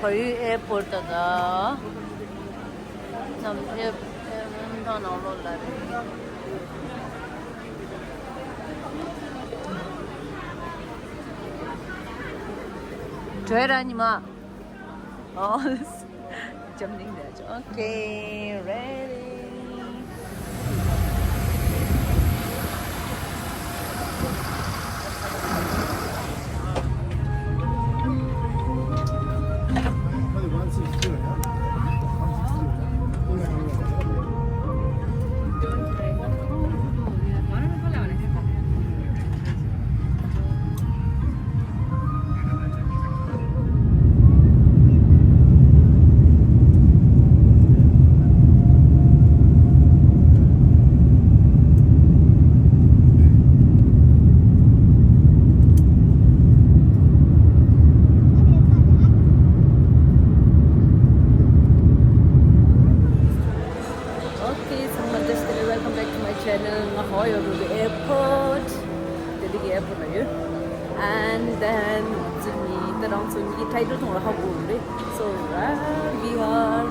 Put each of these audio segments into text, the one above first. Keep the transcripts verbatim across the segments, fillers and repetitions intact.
བལ་ཡུལ་ཨེར་པོར་ཊི་ད་ད། ནམ་ཨེར་ཨེར་ཐང་ནང་ལོགས་ལ་རེད། བྲོས་ར་ཉི་མ། ཨོ། འཇམ་གླིང་རེད། Okay, ready. Okay, ཚང་མ་བཀྲ་ཤིས་བདེ་ལེགས། welcome back to my channel. ང་ཧོ་ཡོ་རུ་གི་ཨེར་པོར་ཊི། ལྡི་ལི་གི་ཨེར་པོར་ཊི་ལ་ཡོད། And then ང་ཚོ་གཉིས་ད་རང་ཚོ་གཉིས་ཀྱི་ཊའི་ཊལ་མཐོང་ལ་ཧ་གོ་རེད། So, where we are.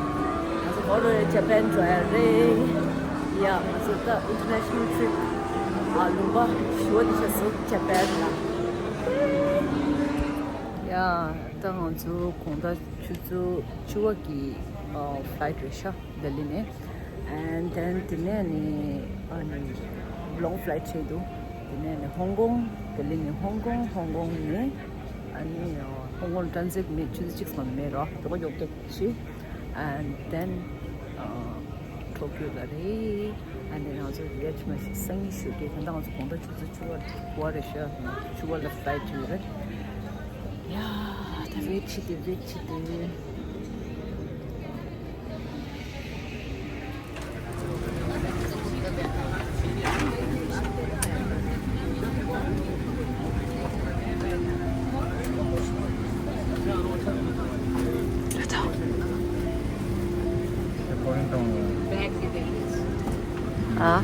ང་ཚོ་ཧོ་རུ་ཇ་པན་འགྲོ་ཡ་རེད། ཡ། ང་ཚོ་ད་ཨིན་ཊར་ནེ་ཤ་ནལ་ཊི་རིབ། ཨ། ལུང་པ་ཞུ་བ་འདི་ཆགས་སོང་ཇ་པན་ལ། ཡ། ད་ང་ཚོ་དགོང་དག་ཆུ་ཚོད་བཅུ་པ་གི་ཨ་ཕ་ལའི་ཊི་རེད་ཤག་ལྡི་ལི་ནས། And then དེ་ནས་ནི་ཨ་ནི་ལོང་ཕ་ལའི་ཊི་བྱས་འདུག་དེ་ནས་ནི་ཧོང་ཀོང་། ལྡི་ལི་ནས་ཧོང་ཀོང་། ཧོང་ཀོང་ནས་ཨ་ནི་ཧོང་ཀོང་ཊ་རན་སིཊ་མེད། ཆུ་ཚོད་གཅིག་ཙམ་མེད་རོ། མགྱོགས་མགྱོགས་སྐྱོད་བྱས། And then ཨ་ཊོ་ཀིའོ་ལ་རེད། And then ང་ཚོ་ཡར་ཕྱིན་མ་ཞིག་སང་ཉིན་ཞོགས་ཀས། ད་ལྟ་ང་ཚོ་དགོང་དག་ཆུ་ཚོད་བཅུ་པ་བར་རེད་ཤག་བཅུ་པ་ལ་ཕ་ལའི་ཊི་ཡོད་རེད། ཡ། ད་ཝེཊ་བྱེད་དེ། ཝེཊ་བྱེད་དེ། ཨ།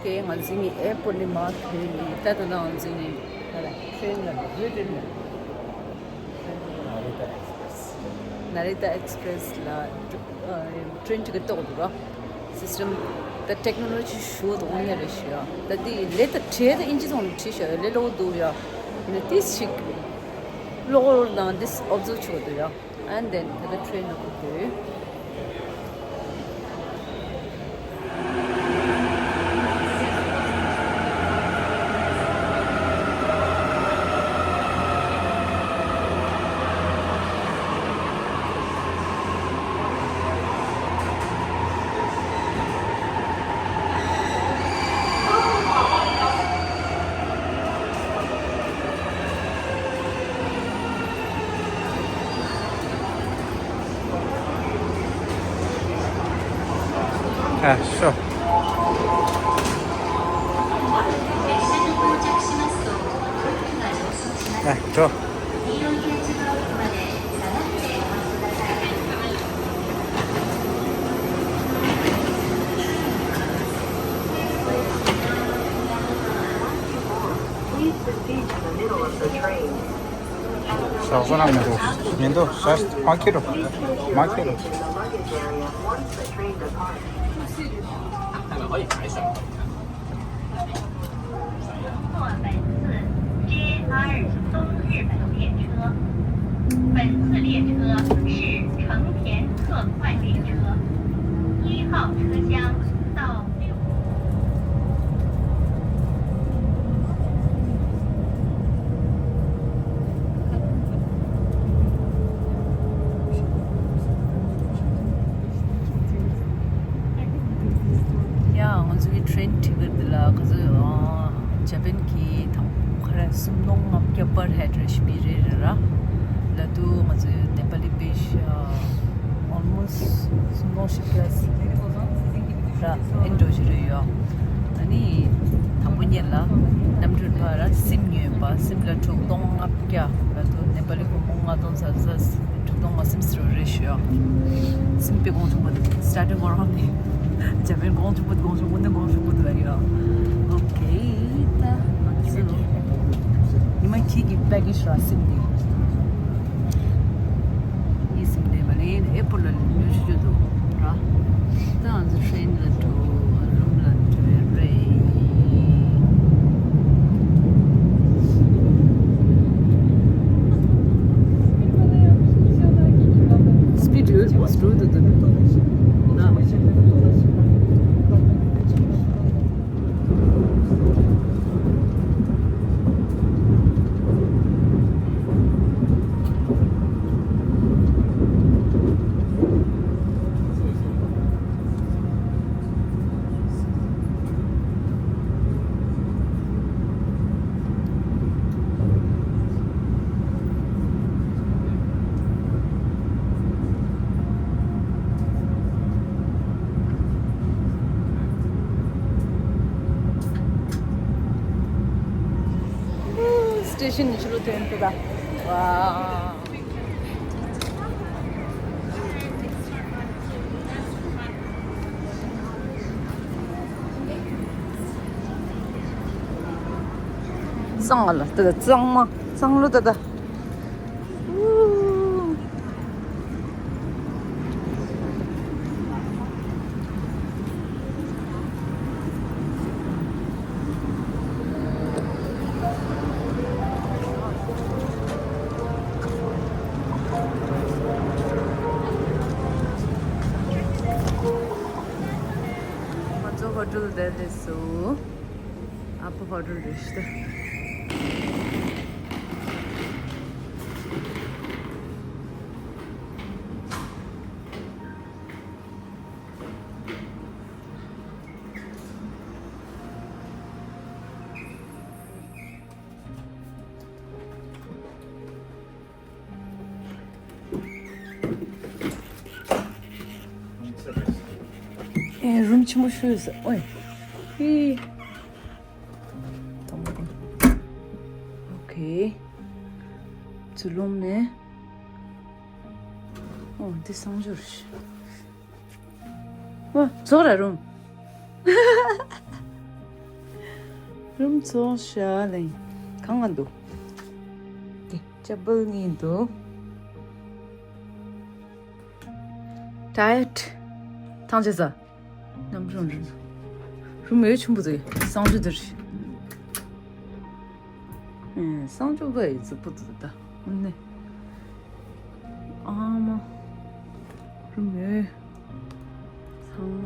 ཁེ། ང་ཚོ་ནི་ཨེར་པོར་ནས་མར་ཐོན་ནས་ད་ལྟ་ང་ཚོ་ནི་ད་ལྟ་ཊེན་ལ་འགྲོ་གི་ཡོད། ནེ་རི་ཏ་ཨེགས་པྲེ་སི་ལ་ཊེན་ཊི་ཀེ་ཊི་གཏོང་འདུག་ར། སིས་ཊམ་ད་ཊེག་ནོ་ལོ་ཇི་ཞུ་དོ་ནས་རེ་ཞུ་ཡ། ད་དེ་ལས་ད་བྲེལ་ད་ཨིན་ཇི་ཚང་ནས་བྲིས་ཤག་ལས་ལོ་འདུག་ཡ། ནི་ཏིས་ཞིག་ལོ་ནང་ཏིས་ཨོབ་ཛརབ་ཆོག་འདུག་ཡ། And then ད་ལྟ་ཊེན་ལ་འགྲོ་གི་ཡོད། ཨ། ཤོ། ཨ། འགྲོ། Please proceed to the middle of the train. ཟ་ཁོ་རང་མི་འདུག་མི་འདུག་ཤ་མ་ཁྱེར་རོ། མ་ཁྱེར་རོ། ཡ། ང་ཚོ་གི་ཊེན་ཊི་ཀེ་ཊི་འདི་ལ་ཁ་ཚོད་ཨ་ཇ་པན་གི་དང་ཁ་ར་སུམ་སྟོང་ལྔ་བརྒྱ་པར་ཧེཌ་རེ་ཞིག་མི་རེ་རེ་ར། ལ་དུ་ང་ཚོའི་ནེ་པ་ལི་པེ་ཤ་ཨོལ་མོ་སི་སུམ་སྟོང་བཞི་བརྒྱ་ར་ཨེ་འགྲོ་བཞིན་རེད་ཡོད། ཨ་ནི་དང་པོ་ཉིད་ལ་གནམ་གྲུ་ཕར་སིམ་ཉོས་པ། སིམ་ལ་དྲུག་སྟོང་ལྔ་བརྒྱ། ལ་དུ་ནེ་པ་ལི་སྒོར་མོ་ལྔ་སྟོང་ཙམ་ཙམ། དྲུག་སྟོང་ལྔ་སིམ་ཟེར་བ་རེད་ཞུ་ཡ། སིམ་པའི་གོང་ཆུང་པོ་སི་ཊར་ཊིང་གོང་རང་ནི་ཇ་པན་གོང་ཆུང་པོ་གོང་ཆུང་པོ་ནི་གོང་ཆུང་པོ་འདུག་ལ་ཡོད། ཨོ་ཁེ། ད་ང་ཚོ་ཉི་མ་གཅིག་གི་པེ་ཀེ་ཇི་ར་སིམ་དེ། ཡིན་སིམ་དེ་མ་ནི་ཨེར་པོར་ལ་ལུས་ཆུ་ཆུ་འདུག་ར། ད་ང་ཚོ་ཊེན་ལ་འགྲོ། རུམ་ལ་འགྲོ་རེད། སི་པི་ཌི་ཡོད་པ་སི་ཌི་ཡོད་དུ་དུ་དུ། སི་ཊེ་ཤན་ནས་ཕྱི་ལོགས་ཐོན་ཐུབ་པ། ཝའོ། གཙང་ལ་ད་ད་གཙང་མ་གཙང་ལོ་ད་ད། ང་ཚོ་ཧོ་ཊེལ་འདིར་སླེབས་སོང་། ཨ་ཕ་ཧོ་ཊེལ་རེད་ཤག་ད། ཨེ། རུམ་ཆེན་པོ་ཞིག་ཡོད་ས། ཨོའི། ཧི། ཨོ་ཁེ། ཚུར་ལོངས་ནས། ཨོ། འདི་གསང་སྦྱོར་ཞིག་ཨོ། ཚོགས་ར་རུམ། རུམ་ཚོང་ཤ་ལེང་གང་ང་འདུག་དེ་ཅ་བལ་གཉིས་འདུག་ད་ཡེད་ཐང་ཆད་ས། ནམ་རུང་རུང་། རུམ་ཡོད་ཆུང་པོ་ཟིག་སང་ཆུ་དེར། ཨེ་སང་ཆུ་བ་ཡི་ཟིག་པོ་དུ་ད། ནེ། ཨ་མ། རུམ་ཡོད། ཚང་མ།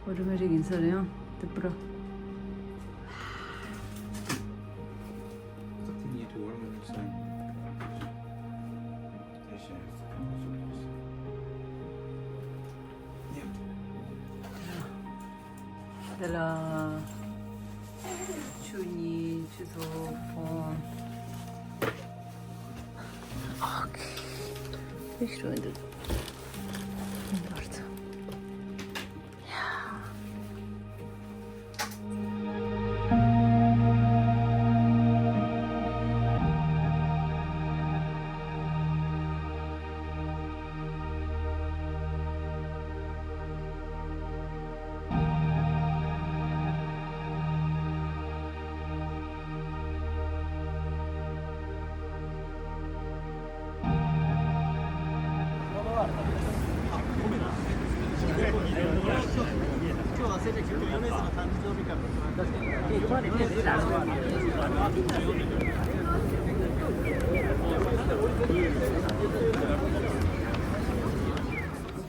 ཨོ་ཏོ་མེ་ཊིག་ཡིན་ས་རེད་ཡང་དེ་པུ་ར། དེ་ལ་ཆུ་གཉིས་ཆུ་ཚོད་ཕོན། ཨོ་ཁེ། དེ་ཤི་རོ་འདུག་འབར་ཚ།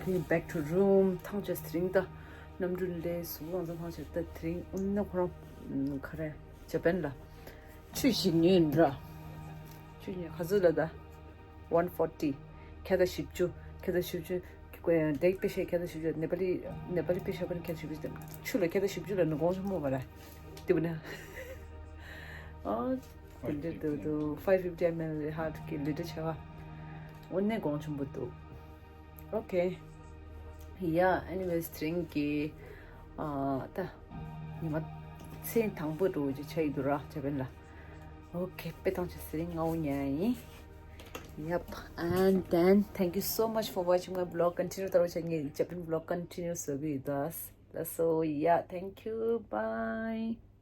Okay, back to room. ཐང་ཆད་དེ་རིང་ད། གནམ་གྲུ་ལས་སུ་ཝང་ཙམ་ཐང་ཆད་ད་དེ་རིང་ཨུན་ནི་ཁོ་རང་ག་རེ་ཇ་པན་ལ་ཆུ་ཞིག་ཉོས་ཡིན་ར། ཆུ་ཉོས་ག་ཚོད་ལ་ད། one forty། ཁ་ད་བཞི་བཅུ། ཁ་ད་བཞི་བཅུ། ཁོ་ཡང་འདེགས་པེ་ཤེ་ཁ་ད་བཞི་བཅུ། ནེ་པ་ལི་ནེ་པ་ལི་པེ་ཤེ་པན་ཁ་ད་བཞི་བཅུ། ཆུ་ལ་ཁ་ད་བཞི་བཅུ་ལ་ནི་གོང་ཆུ་མོ་བ་ར། དེ་བ་ན། ཨ། དེ་འདྲ་འདུག་འདུག five fifty ml ཧར་གི་ལི་ཊར་ཆེ་བ། འོ་ནས་གོང་ཆུ་མོ་འདུག Okay. Yeah, anyways, དེ་རིང་གི་ཨ་ད་ཉི་མ་མཚན་དང་པོ་འགྲོ་རྒྱུ་ཆགས་ཡོད་ར་ཇ་པན་ལ། Okay, དཔེ་ཐང་ཆད་དེ་རིང་ང་འུ་ཉལ་ཡིན། Yep, and then thank you so much for watching my vlog. Continue ད་རོ་ཆ་ངའི་ཇ་པན་vlog continue བཟོ་གི་ཡོད་ད། So yeah, thank you. Bye.